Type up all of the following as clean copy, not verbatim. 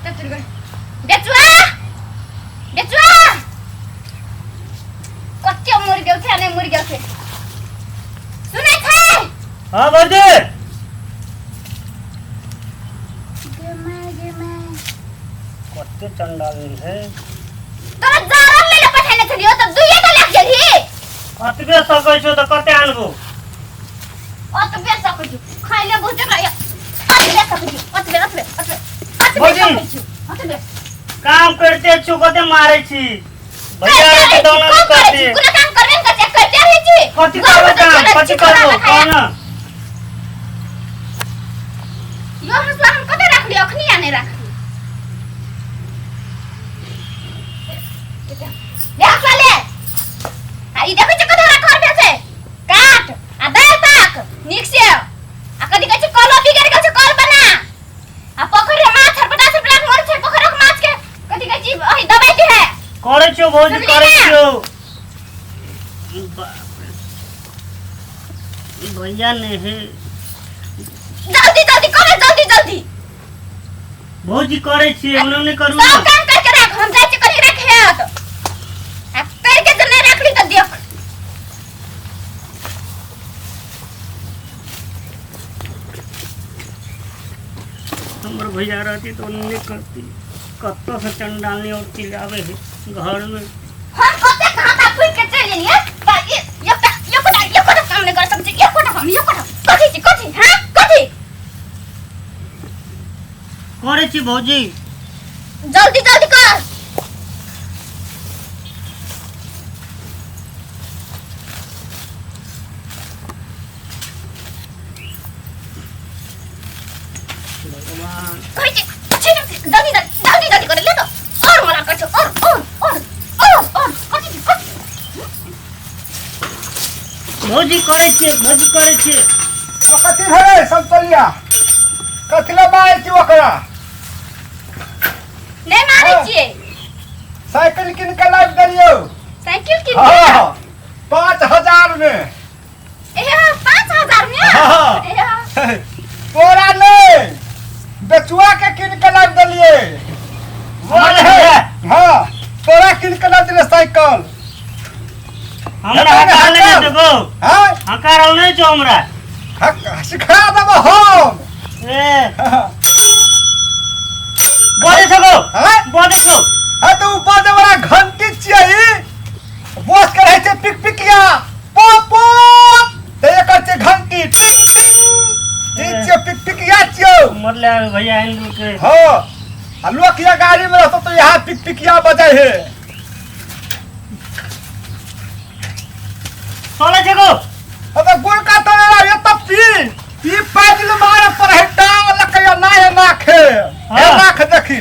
कतऽ चलि गेल बेचुआ बेचुआ कते मरि गेल छै आ नहि मरि गेल छै सुनै छै हाँ भौजी गे माय गे माय कते चंडाल है तोरा जारल ले ले पठेने छलियो तऽ दुइये टा लए गेलही कतबे सकै छौ तऽ कते आनबो ओतबे सकै छी खाइ ले बहुते खाइ ओतबे सकै छी ओतबे ओतबे ओतबे ओतबे भौजी। सकै छी ओतबे काम करते छौ कते मारै छी भैया करिते के रहै छी, दौना कम करै करते छी, कोनो काम करबे ने करै छी, करिते रहै छी। कथी घर करबो मे तऽ काम चलै कथी छी, खाना करबो खाया। कह ना यो हँसुआ हम कतऽ राखलियै अखनी आ नहि राखलियै ले हँसुआ ले आ ई देखै छियै कतऽ राखल भेल छै काट आ दालि ताक नीक से आ कथी कहै छै कलो बिगड़ि गेल छै कल बना आ पोखरि में माछ छरपटा छरपटा के मरै छै पोखरिक माछ के कथी कहै छी ओहि दबाई के है करै छियौ भौजी सुनली करै ने? छियौ बाप रे। भैया नहीं है जल्दी जल्दी करो जल्दी जल्दी भौजी करै छियै ओना नहि करू सब ने काम करके राख हम जाइ छी कनी राखे त आ करके जे नहि राखली तऽ देख हमर भैया रहती तो नहीं करती कत्तो से चंडालनी और चिल्लावे है घर में हम कते घाटा फूक के चलि एलियै त एकटा एकोटा एकोटा काम नहि कर सकै छी एकोटा काम एकोटा कथी छी कथी हां कथी करै छी भौजी जल्दी जल्दी कर भगवान कहै छी छी जल्दी जल्दी जल्दी जल्दी कर ले तो और मला कर और और और और और कथी छी कथी भौजी करै छियै भौजी करै छियै आ कथी भेलै समतोलिया कथी लए मारै छी ओकरा नहि मारै हाँ। छियै साइकिल कीन के लाबि देलियौ साइकिल कीन के हाँ 5,000 में ए 5,000 में हाँ। ए तोरा नहि बेचुआ के कीन के लाबि देलियै हमरा भैया, हाँ तोरा कीन के लाबि देलियै साइकिल हमरा हकार नहि देबो हाँ हकार नहि छौ हमरा सिखा देबो हम ए बजै छौ गौ हाँ बजै छौ हाँ तऽ ओ बाजै वाला घंटी छियै ई बस के रहै छै पिकपिकिया पो पो तऽ एकर छै घंटी टिंग टिंग ई छियै पिकपिकिया छियौ मरले भैया हिंदू के हाँ आ लोकिया गाड़ी में रहतो तो यहाँ पिकपिकिया बजै है चलै छै गौ अबे गुड़ का तो ये तो पी पी पैदल मारे पर है टांग लकया ना है नाखे हे हाँ। नाख देखी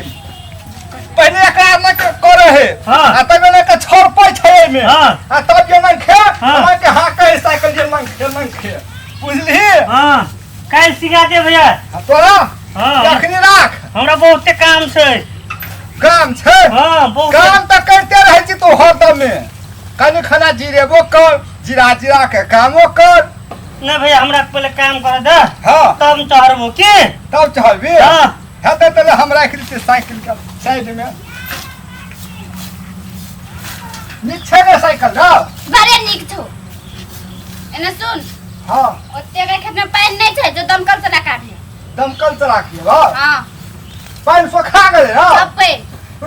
पहले एकरा न करे है हाँ। आ तब ने के छोड़ पै छै एमे हाँ। आ तब जे मन खे हाँ। हमरा के हाँ कहे साइकिल जे मन खे मन खे बुझली हाँ काल्हि सिखा दे भैया आ तोरा हाँ अखनी राख हमरा बहुते काम छै काम छै हाँ बहुत काम तऽ करिते रहै छी तू हरदम में कनि खाना जिरेबो कर जिरा जिरा के कामो कर नहीं भैया हमरा पहले काम कर दे हाँ तब हम चढ़बो की तब चढ़बी हाँ हेतै तले हम राखि दै छियै साइकिल के साइड में नीक छै ने साइकिल ना बड़े नीक छौ एने सुन हाँ ओते के खेत में पानि नहि छै जो दमकल से रखा दमकल से राखिए बा हाँ पानि सोखा गेलै ना सब पे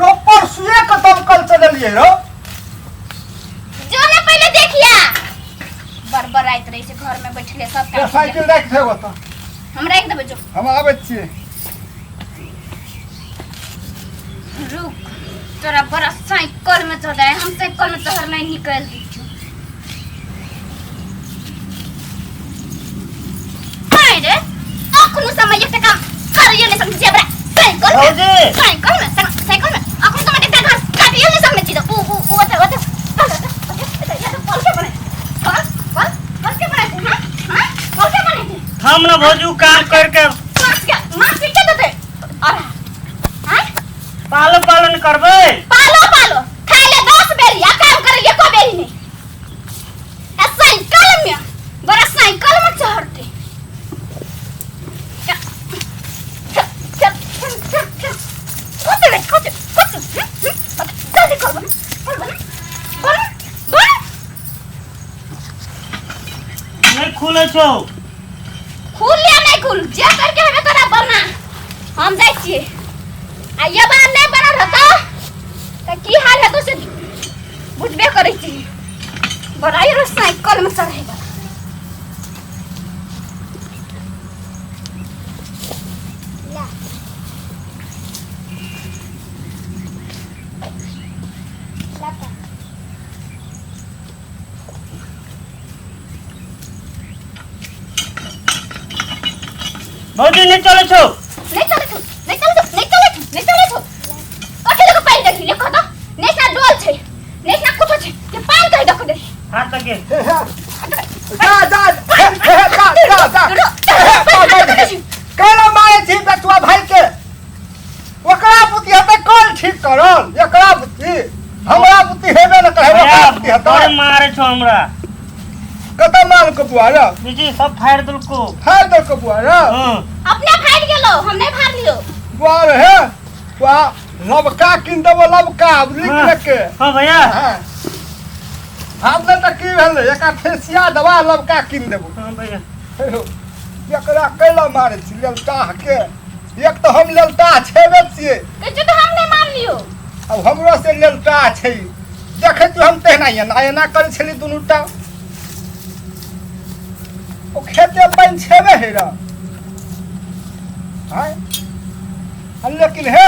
रो परसुए के दमकल चलेलियै रो जो ने पहले देखिया बड़बड़ाइत रहे छै घर में बैठले सब ये काम साइकिल राखि दे ओतऽ हम राखि देबै जो हम आबै छियै रुक तोरा बड़ा साइकिल में चढ़ हम साइकिल में चढ़ नहीं निकल दी छौ आइ रे अखनो समय एकटा काम करियो नहि सकै छी हमरा साइकिल में भौजी साइकिल में साइकिल में अखनो समय एकटा घास काटियो नहि सकै छी ऊ ऊ ऊ ओते ओते ओते ओते ये तो कल के बने कल कल कल के बने हां हां कल के बने हम ना भौजी उ काम करके माछ के माछ के के देते अरे हां पालन पालन करबै पालो पालो खाइ ले 10 बेरी आ काम करे एको बेरी नहीं आ साइकिल में बड़ा साइकिल में चढ़ते चल चल चल चल चल खुलै छौ। खुल या नहीं खुल, जे करके हमें तोरा बना, हम जाइ छियै। आ ये बार नहीं बनल रहतो त की हाल हेतो से बुझबे करै छी। बड़ाई रो साइकिल में चढ़े बला। ला। ला ता। भौजी नहीं चलै छौ। नहीं चलै छौ, नहीं चलै छौ, नहीं चलै छौ, नहीं चलै छौ। कथी लग पानि देखी ले कह, नहीं ना डोल छै, नहीं ना कुछो छै, जे पानि कहि दख दे। हाथ लगे। हे हे जा जा, हे हे जा जा जा, हे केना मारे छी बेटुआ भाई के? ओकरा बुद्धि हेतै कल ठीक करल, एकरा बुद्धि हमरा बुद्धि हेबे न करे, ओकरा बुद्धि हेतै। बड़ मारे छौ हमरा। कतऽ मार के बुआ रे? बीजी सब फाड़ देलको। फाड़ देलको बुआ रे? हां। अपने फाड़ गेलो, हम नहीं फाड़ लियो। बुआ रे हे बुआ लबका किन देबो, लबका लिख हाँ। लिख के। हां भैया। हां हम ने तऽ की भेलै, एका फेसिया दवा लबका किन देबो। हां भैया। एकरा कैला मारे छी ललताह के? एक तऽ हम ललताह छेबे छियै। कहै तऽ हम नहीं मार लियो। अब हमरो से ललताह छै, देखै तू हम तेहना एना एना करै छली दुनू टा। ओ खेते पानि छेबे है र आय, लेकिन हे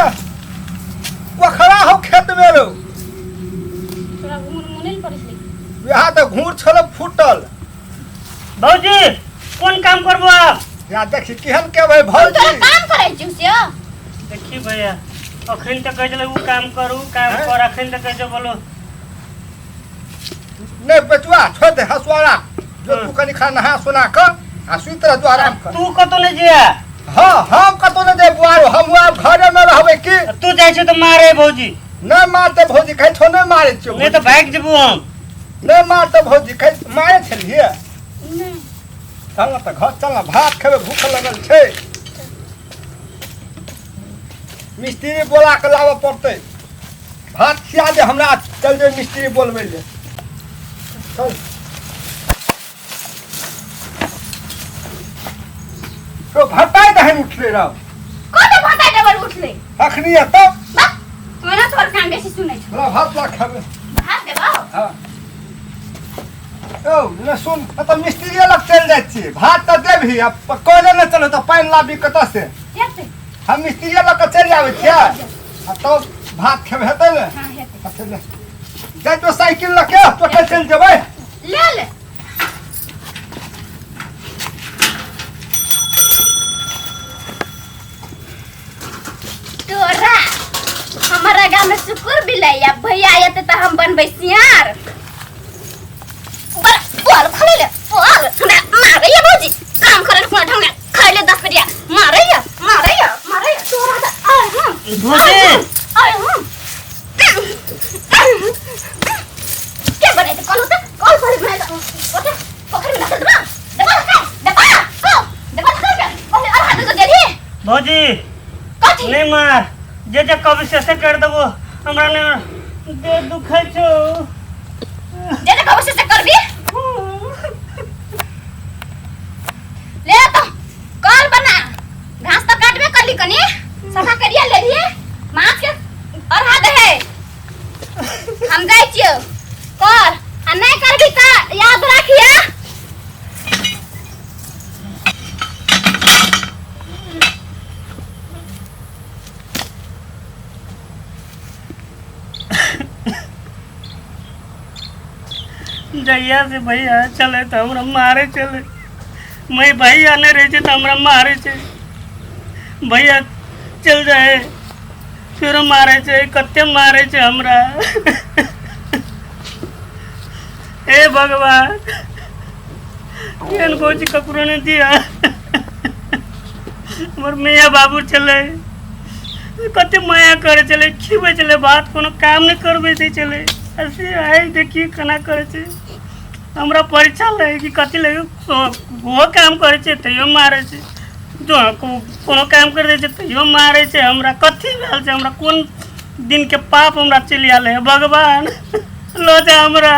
पोखरा हो खेत में रो। तोरा घूर मुने पड़ै छलै। यहाँ तऽ घूर छल फूटल। भौजी कोन काम करबो आप? या देखी केहन के भाई हम भौजी। तोरा काम करै छियौ से। देखी भैया अखन तऽ कहै छलै उ काम कर, उ काम हैं? कर, अखन तऽ कहै छै बोलो। नहीं बचुआ छोड़ दे हसुआ राख, जो हाँ। तू कनी खा नहा सुना कर आ सुति रह, तू आराम कर। तू कतौ नहीं जिया। हाँ हम कतौ नहीं जाए बुआरो, हम आब घरे में रहबै की। तू जाइ छौ तऽ मारे भौजी। नहीं मारते भौजी, कहै छौ नहीं मारे छियौ। नहीं तऽ भागि जेबू हम। नहीं मारते भौजी, कहै मारे छलियै। नहीं। चल ना तऽ घर चल ना, भात खेबै, भूख लगल छै। मिस्त्री बोला के लाबऽ पड़तै, भात खिया दे हमरा, चल जे मिस्त्री बोलबै ले। चल तो भटाइ दहन उठले रह। कते भटाइ देबर उठले? अखनी एतौ। बा तोरा तोर कान बेसी सुनै छौ। हमरा भात ला खेबै। भात देबौ? हाँ। औ ने सुन, तऽ मिस्त्री लग चलि जाइ छियै, भात तऽ देबही, आ कले नहि चलो तऽ पानि लाबी कतऽ से? हेतै। हम मिस्त्री लग के चलि आबै छियै आ तब भात खेबै, हेतै ने? हाँ हेतै। अच्छा ले जाइ तो साइकिल लऽ के टोटल चलि जेबै। ले ले। तोरा हमारा गाँव में सुकुर बिलैया भैया आते तऽ हम बनबै सियार। बड़ बोल खोले ले बोल, हमरा मारैया भौजी, काम करे कोनो ढंग नै खैले 10 रुपया मारैया मारैया मारैया तोरा तऽ आय हम। भौजी। आय हम के बनेते कहलु तऽ कल पर बनाए तऽ ओते पोखरि में नसल देबा देबा लगा देबा को देबा लगा के पहिले अरहा दे देली। भौजी। कथी? नहीं मार, जे जे कभी से से कर देबो हमरा नहीं दे दुखै छौ। जे जे कभी से से करबी ले तो कल बना, घास तो काटबे करली, कनी सफा करिया ले लिए, माछ के अरहा दे है। हम जाइ छियौ कर, आ नहीं करबी त याद राखिया। जहिया से भैया चले तो हमरा मारे चले, मैं भैया नहीं रहे तो हमरा मारे छे, भैया चल जाए फिर मारे छे, कते मारे छे हमरा। हे भगवान, एहन कोची ककरो नहीं दिया। हमर मियाँ बाबू चले कते माया करे चले, खिबै चले भात, कोनो काम नहीं करबै दै चले। ऐसे आइ देखिए केना करे छे, हमरा परीक्षा लगे कि कथी लगे, ओहो काम करे छे तैयो मारे छे, जो कोनो काम कर दै छे तैयो मारे छे। हमरा कथी भेल छे, हमरा कोन दिन के पाप हमरा चलि आयल है भगवान, लऽ जा हमरा।